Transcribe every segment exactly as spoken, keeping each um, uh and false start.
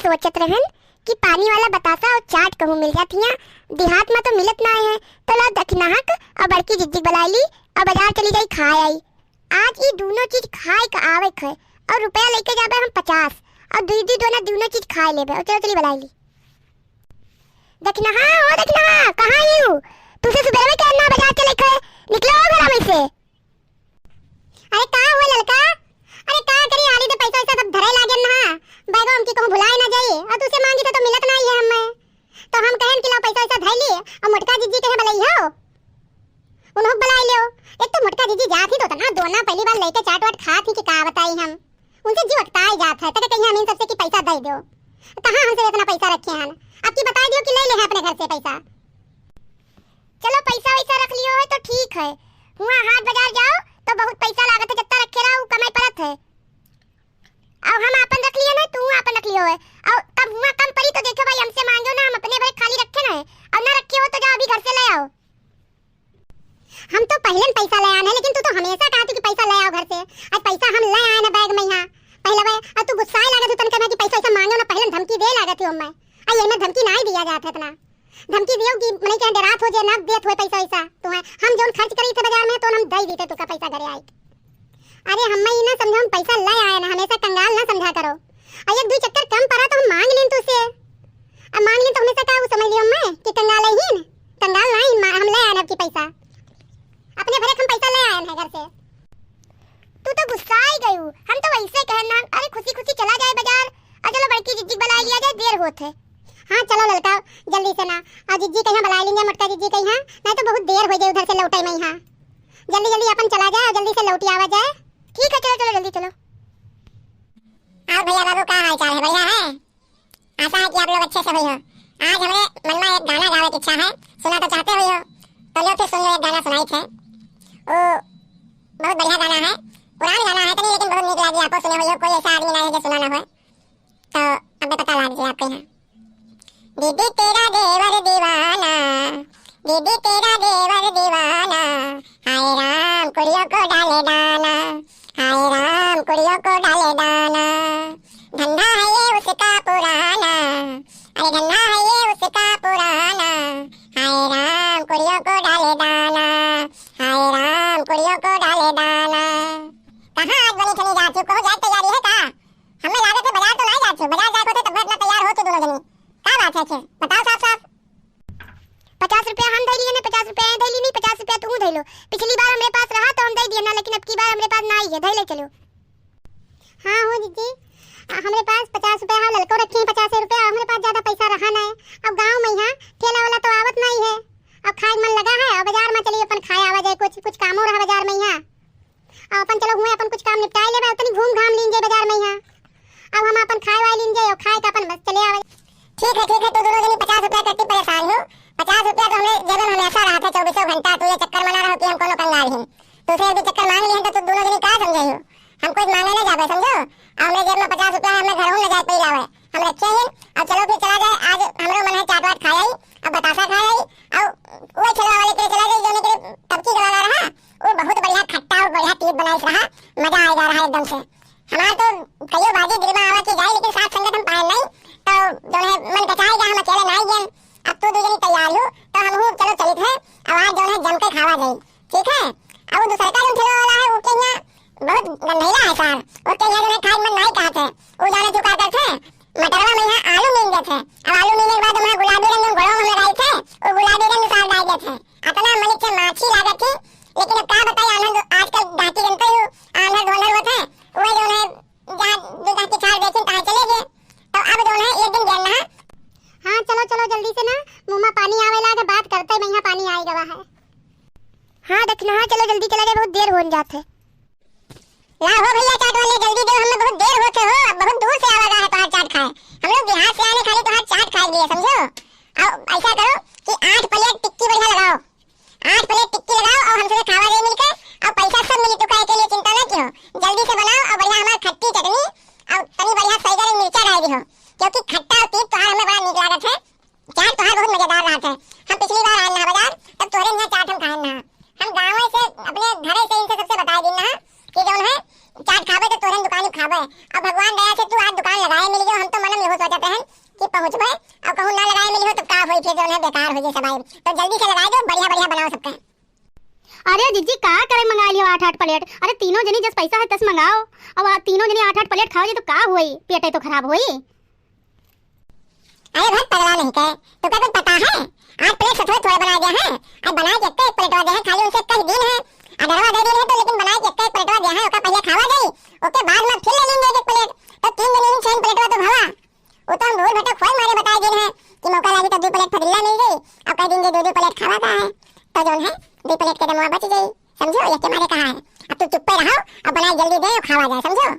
सोचत रहन कि पानी वाला बतासा और चाट कहूँ मिल जात हियाँ, देहात मा तो मिलत नाहीं है, तो लाओ दखिनहा क और बड़की जिज्जी क बलाइ ली और बजार चली जाई खाइ आई। आज ई दूनो चीज खाइ क आवे क है और रुपया लइके जाबे हम पचास और दुइ दुइ दोना दूनो चीज खाइ लेबे। और चलो चली बलाइ ली। दखिनहा, ओ दखिनहा, कहाँ आयु? तुसे सुबेरवे के अन्ना बजार चले क है, निकलो घरा में से। अरे का हुआ ललका? अरे का करी, आली दे पैसा वैसा सब धरे लागे ना, बैगो हमकी कहूँ भुलाए ना जाई, और तुसे मांगी तो, तो मिलत नाहीं है हमें। तो हम कहन कि लाओ पैसा वैसा धर लिए, और मोटका जिज्जी कहे बलई हो, उन्हों बलाइ लियो। एक तो मोटका जिज्जी जात ही तो उतना दोना पहली बार लइके चाट वाट खात ही कि का बताई हम, उनसे जीव अकताई जात है, तक कहीं हम इन सबसे कि पैसा दे दो, कहाँ हमसे इतना पैसा रखे हैं, अब की बताइ दियो कि ले ले हैं अपने घर से पैसा। चलो पैसा वैसा रख लियो है तो ठीक है, हुआँ हाट बजार जाओ तो बहुत पैसा लागत है, जत्ता रखे रहो उ कमाई परत है। अब हम आपन रख लिए ना, तू आपन रख लियो है, और तब हुआँ कम पड़ी तो देखो भाई हमसे मांगो ना, हम अपने भाई खाली रखे ना है, और ना रखे हो तो जाओ अभी घर से ले आओ। हम तो पहले पैसा ले आने, लेकिन तू तो हमेशा कहती कि पैसा ले आओ घर से। आज पैसा हम ले आए ना बैग में यहाँ, पहले भाई, और तू गुस्साए लागत हो तन कहना कि पैसा ऐसा मांगो ना, पहले धमकी दे लागत हो मैं। आ ये में धमकी नाहीं दिया जात है इतना। धमकी दियो कि मने के डरात हो जे ना देत होए पैसा वैसा। तू है, हम जौन खर्च करी थे बजार में, तो हम दे देते तुका पैसा घरे आए। अरे हम्मे ई ना समझो, हम पैसा ले आए ना, हमेशा कंगाल ना समझा करो। और एक दुइ चक्कर कम पड़ा तो हम मांग लेन तुसे। अब मांग लेन तो हमेशा का वो समझ लियो हम्मे कि कंगाल ही न, कंगाल नहीं, मा-, हम ले आए ना आपकी पैसा। अपने भरे हम पैसा ले आए हैं घर से। तू तो गुस्सा ही गयू, हम तो वैसे कहन ना, अरे खुशी खुशी चला जाए बजार, और चलो बड़की जिज्जी क बलाइ लिया जाए, देर होत है। हाँ चलो ललका, जल्दी से ना, और जिज्जी कहिया बलाइ लीन जाए, मोटका जिज्जी कहिया, नहीं तो बहुत देर हो जाए उधर से लौटे में यहाँ। जल्दी जल्दी अपन चला जाए और जल्दी से लौटी आवा जाए। ठीक है, चलो चलो जल्दी चलो। और भैया बाबू का हाल चाल है, बढ़िया है? आशा है कि आप लोग अच्छे से हुई हो। आज हमरे मन में एक गाना गावे की इच्छा है, सुना तो चाहते हुई हो, तो लो फिर सुन लो, एक गाना सुनाई थे। वो बहुत बढ़िया गाना है, पुरान गाना है तनी, लेकिन बहुत नीक लागी, आपो सुने हुई हो, कोई ऐसा आदमी ना है जो सुना ना हो। तो अब पता लग जाए आपके यहाँ। दीदी तेरा देवर दीवाना, दीदी तेरा देवर दीवाना, हाय राम कुड़ियों को डाले दाना, हाय राम कुड़ियों को डाले दाना। धंधा है ये उसका पुराना, अरे धंधा है ये उसका पुराना, हाय राम कुड़ियों को डाले दाना, हाय राम कुड़ियों को डाले दाना। कहाँ आज बनी ठनी जात हो, कहूँ जाए तैयारी है का? हमें लागत है बजार तो नाहीं जात हो, बजार जाए को तो तब इतना तैयार हो तू दोनों जनी। का बात है फिर? बताओ साफ साफ। पचास रुपया हम धइली है ना, पचास रुपया ये धइली नहीं, पचास रुपया तू धइलो। पिछली बार हमरे पास रहा तो हम दे दिए ना, लेकिन अब की बार हमरे पास नाहीं है, धइले चलो। हाँ हो जीजी, आ, हमरे पास पचास रुपया है, ललको रखे हैं पचास रुपया, हमरे पास ज्यादा पैसा रहा नाहीं। अब गाँव में यहाँ ठेला वाला तो आवत नाहीं है, अब खाए मन लगा है, अब बजार में चलिए अपन खाए आवा जाए, कुछ कुछ कामो रहा बजार में यहाँ। अब अपन चलो हुए अपन कुछ काम निपटाए लेबे, तनी घूम घाम लीन जाए बजार में यहाँ। अब हम अपन खाए वाए लीन जाए और खाए के अपन बस चले आवे। ठीक है, ठीक है, तू दोनों जनी पचास रुपया करती परेशान हो। पचास रुपया तो हमरे जेब में हमेशा रहत है, चौबीसों घंटा। तू ये चक्कर मना रहो कि हम कोनो कंगाल ही। तू से एक दो चक्कर मांग ली है तो तू दोनों जनी का समझे हो? हम कुछ मांगे ना जाबे, समझो? और हमरे जेब में पचास रुपया है, हमरे घर में ले जाए पे लावे। हम रखे हैं, अब चलो फिर चला जाए, आज हमरो मन है चाट वाट खाए आई, अब बतासा खाए आई, और वो ठेला वाले के चला जाए, जोने के टबकी वाला रहा, वो बहुत बढ़िया खट्टा और बढ़िया तीत बनाइस रहा, मजा आए जा रहा एकदम से। हमार तो कहियो बाजी दिल में आवा कि जाए, लेकिन साथ संगत हम पाए नहीं, तो जोने मन कचाए जा, हम अकेले नहीं गए। अब तू दू जनी तैयार हो, तो हम हूँ चलो चलित है, अब आज जोने जम के खावा जाए। ठीक है, अब वो दूसरा का जो ठेला वाला है, वो के यहाँ बहुत गंधैला है सार, वो के यहाँ जो है खाए मन नहीं कहते, वो जाने तू का करते, मटरवा में यहाँ आलू मीन देते, अब आलू मीने के बाद वहाँ गुलाबी रंग में गोड़वा में लगाई थे, वो गुलाबी रंग सार डाल देते, अतना मलिक के माछी लागत थी, लेकिन अब का बताई आनंद, आजकल ढाकी जनते हो, आंधर धोंधर होते, वो जो है जहाँ दू ढाकी छाड़ देते, तहाँ चले गए, तो अब जो है एक दिन गया ना। हाँ चलो चलो जल्दी से ना, मुँह में पानी आवे लागे, बात करते में यहाँ पानी आए गवा है। हाँ दखिनहा, चलो जल्दी चला जाए, बहुत देर होन जात है। ला हो भैया चाट वाले, जल्दी दो, हमें बहुत देर होत है हो, अब बहुत दूर से आवा रहा है तोहार चाट खाए। हम लोग बिहार से आने खाली तोहार चाट खाए लिए, समझो। अब ऐसा करो कि आठ प्लेट टिक्की बढ़िया लगाओ, आठ प्लेट टिक्की लगाओ और हमसे खावा जाए मिलके, और पैसा सब मिली, तू काहे के लिए चिंता ना कियो। जल्दी से बनाओ और बढ़िया हमार खट्टी चटनी और तनी बढ़िया सही करे मिर्चा डाल दिहो, क्योंकि खट्टा और तीत तोहार हमें बड़ा नीक लागत है। चाट तोहार बहुत मजेदार रहत है। हम पिछली बार आए ना बाजार, तब तोहरे यहाँ चाट हम खाए ना। हम गाँव से, अपने घरे से इनसे सबसे बताए दिन ना कि जौन है चाट खाबे तो तोहरे दुकान ही खाबे। अब भगवान दया से तू आज दुकान लगाए मिल गयो, हम तो मन में यहो सोचते हैं सोचबे, अब कहूँ ना लगाए मिली हो तो का होई, फिर जौन है बेकार हो जाई सब आई। तो जल्दी से लगाए दो, बढ़िया बढ़िया बनाओ सबका। अरे जिज्जी, का करे मंगाइ लियो आठ आठ प्लेट? अरे तीनों जनी जस पैसा है तस मंगाओ। अब आ तीनों जनी आठ आठ प्लेट खाओ जी तो का होई, पेटे तो खराब होई। अरे बहुत पगला नहीं के, तुका कुछ पता है? आठ प्लेट से थोड़े थोड़े बनाए गया है, अब बनाए के एक एक प्लेटवा दे है, खाली उनसे कह दिन है, ऑर्डरवा दे दिन है तो, लेकिन बनाए के एक एक प्लेटवा दे है, ओका पहले खावा जाई, ओके बाद में फिर ले लेंगे एक एक प्लेट। तो तीन जनी ही छह प्लेटवा तो भवा, वो तो हम भूल भटक खोल मारे बताए दिन है कि मौका लागी तो दो प्लेट फजीला मिल जाई, और कह दिन जे दो दो प्लेट खावा का है, तो जौन है दो प्लेट के दमवा बच जाई, समझो, ये के मारे कहा है। अब तू चुप्पे रहो, अब बनाए जल्दी दे, खावा जाए, समझो।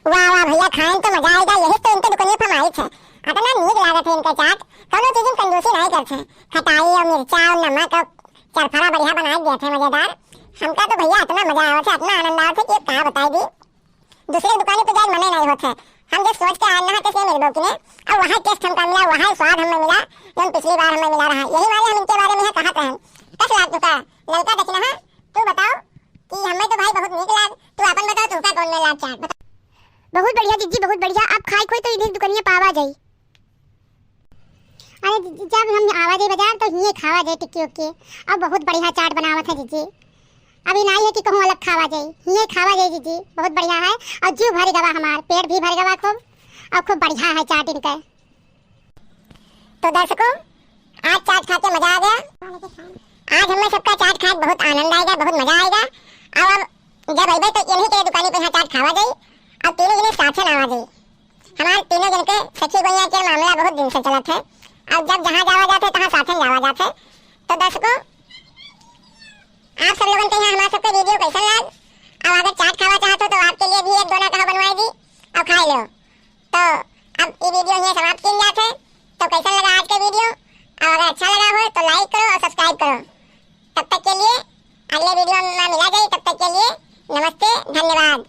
वाह वाह भैया, खाएन तो मजा आएगा, यही तो इनके दुकानिया फरमाइश है। अतना नीक लागत है इनका चाट, कौनो चीज में कंजूसी नहीं करते हैं। खटाई और मिर्चा और नमक और चरफरा बढ़िया बनाए दिया थे, मजेदार। हमका तो भैया इतना मजा आवत है, इतना आनंद आवत है कि अब का बताई दी। दूसरे दुकानी पे जाए मने नहीं होते, हम जो सोच के आए ना कैसे मिलबो कि ने, और वहाँ टेस्ट हमका मिला, वहाँ स्वाद हमें मिला, जौन पिछली बार हमें मिला रहा, यही वाले हम इनके बारे में यहाँ कहत रहन। कस लाग चुका ललका दक्षिणा, तू बताओ कि हमें तो भाई बहुत नीक लाग, तू अपन बताओ, तुमका कौन में लाग चाट, बताओ। बहुत बढ़िया जिज्जी, बहुत बढ़िया। अब खाए खोए तो इन्हीं दुकनिया पावा जाई। अरे जिज्जी, जब हम आवा जाई बाजार तो हिये खावा जाई टिक्की उक्की। अब बहुत बढ़िया चाट बनावत है जिज्जी। अभी नाई है कि कहूँ अलग खावा जाई, हिये खावा जाई जिज्जी, बहुत बढ़िया है। और जीव भर गवा हमार, पेट भी भर गवा खूब, और खूब बढ़िया है चाट इनके। तो दर्शकों, आज चाट खा के मजा आ गया। आज हमें सबका चाट खाए बहुत आनंद आएगा, बहुत मजा आएगा। अब हम जब अइबे तो इन्हीं के दुकानी पे यहाँ चाट खावा जाई, अब तीनों जने साथे ना आवा जाई। हमारे तीनों जन के सखी बहिया के मामला बहुत दिन से चलत है, और जब जहाँ जावा जाते तहाँ साथे जावा जाते। तो दर्शकों, आप सब लोगन के यहाँ हमारे सबके वीडियो कैसन लाग, और अगर चाट खावा चाहते हो तो आपके लिए भी एक दोना कहा बनवाई दी और खाई लो। तो अब ये वीडियो यहीं समाप्त किया जात है। तो कैसन लगा आज का वीडियो? और अगर अच्छा लगा हो तो लाइक करो और सब्सक्राइब करो। तब तक के लिए अगले वीडियो में मिला जाए, तब तक के लिए नमस्ते, धन्यवाद।